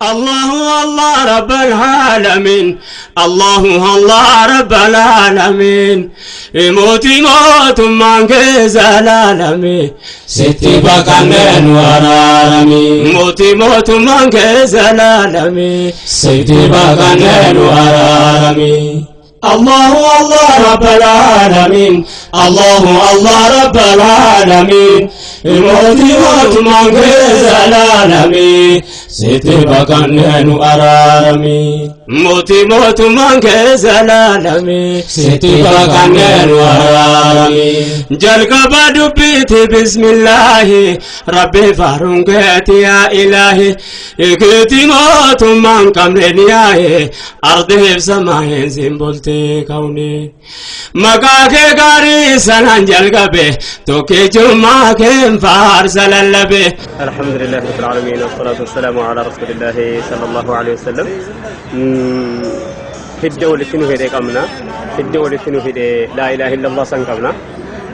الله الله رب العالمين، الله الله رب العالمين، موتي موت من زلالمي Sitti baqannee nu araarami. موتي موت من زلالمي Sitti baqannee nu araarami. الله الله رب العالمين، الله الله رب العالمين، موتي موت من زلالمي Sitti baqannee nu araarami. موتي موت من زلالمي Sitti baqannee nu araarami. Jalqaba dubbiiti bismillaahi, rabbi faaruun keeti yaa ilaahi, keeti mootummaan qabneen yaa'i, ardiif samaa'een siin bultee kawne. Maqaa kee gaarii sanaan jalqabe, tokkichummaa keen faarsa lallabe. الحمد لله رب العالمين، والصلاة والسلام على رسول الله صلى الله عليه وسلم. Hidda walitti nu hidhee qabna. Hidda walitti nu hidhee لا إله إلا الله san qabna.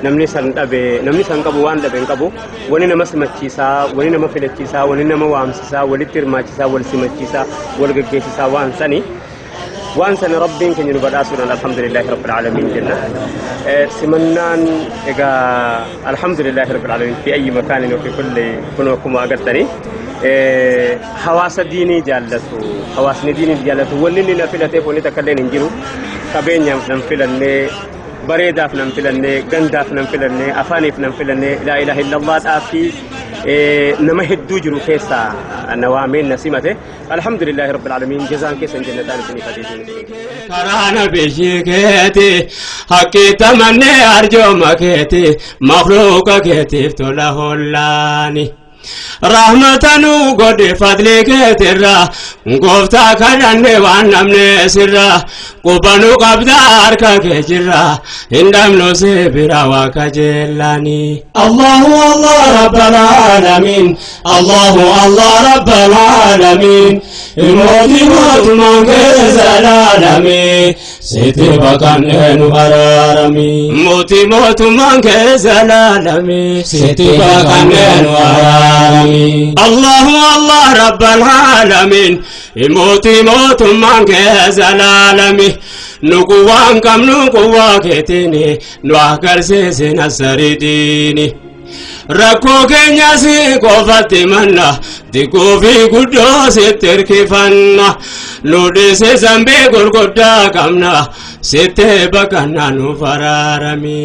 Namni san dhabe, namni san qabu waan dhabe hin qabu. Wani nama simachiisaa, wani nama filachiisaa, wani nama waamsisaa, walitti hirmaachisaa, wal simachiisaa, wal geggeessisaa waan sani. Waan sana rabbiin keenya nu badhaasuudhaan الحمد لله رب العالمين jenna. Simannaan egaa الحمد لله رب العالمين في أي مكان وفي كل kun akkuma agartanii hawaasa diinii jaallatu, hawaasni diinii jaallatu. Wanni inni na filateef wanni takka illee hin jiru. Qabeenyaaf nan filannee, bareedaaf nan filannee, gandaaf nan filannee, afaaniif nan filannee, لا إله إلا الله dhaafi nama hedduu jiru keessaa na waameen na simate. الحمد لله رب العالمين, jazaan keessan jannataan isinii fadhiisuun. Karaa nabiyyi keeti haqqi tamannee arjooma keeti, makluuqa keetiif tola hollaani. Rahmata nu godhe fadli keetirra, gooftaa kadhanne waan namne sirra, quba nu qabda harka kee jirra, hin dhabnu si bira waa kajeellani. الله الله رب العالمين، الله الله رب العالمين، mootii mootummaan kee zalaalamii Sitti baqannee nu araarami. Mootii mootummaan kee zalaalamii Sitti baqannee nu araarami. الله الله رب العالمين, mootii mootummaan kee zalaalami, nu quwwaan qabnu quwwaa keetiini, nu agarsiisin asariidiini. Rakkoo keenya si qofatti manna, xiqqoo fi guddoo sitti hirkifanna, nu dhiise zambii gurguddaa qabna, sitti baqanna, nu faraarami.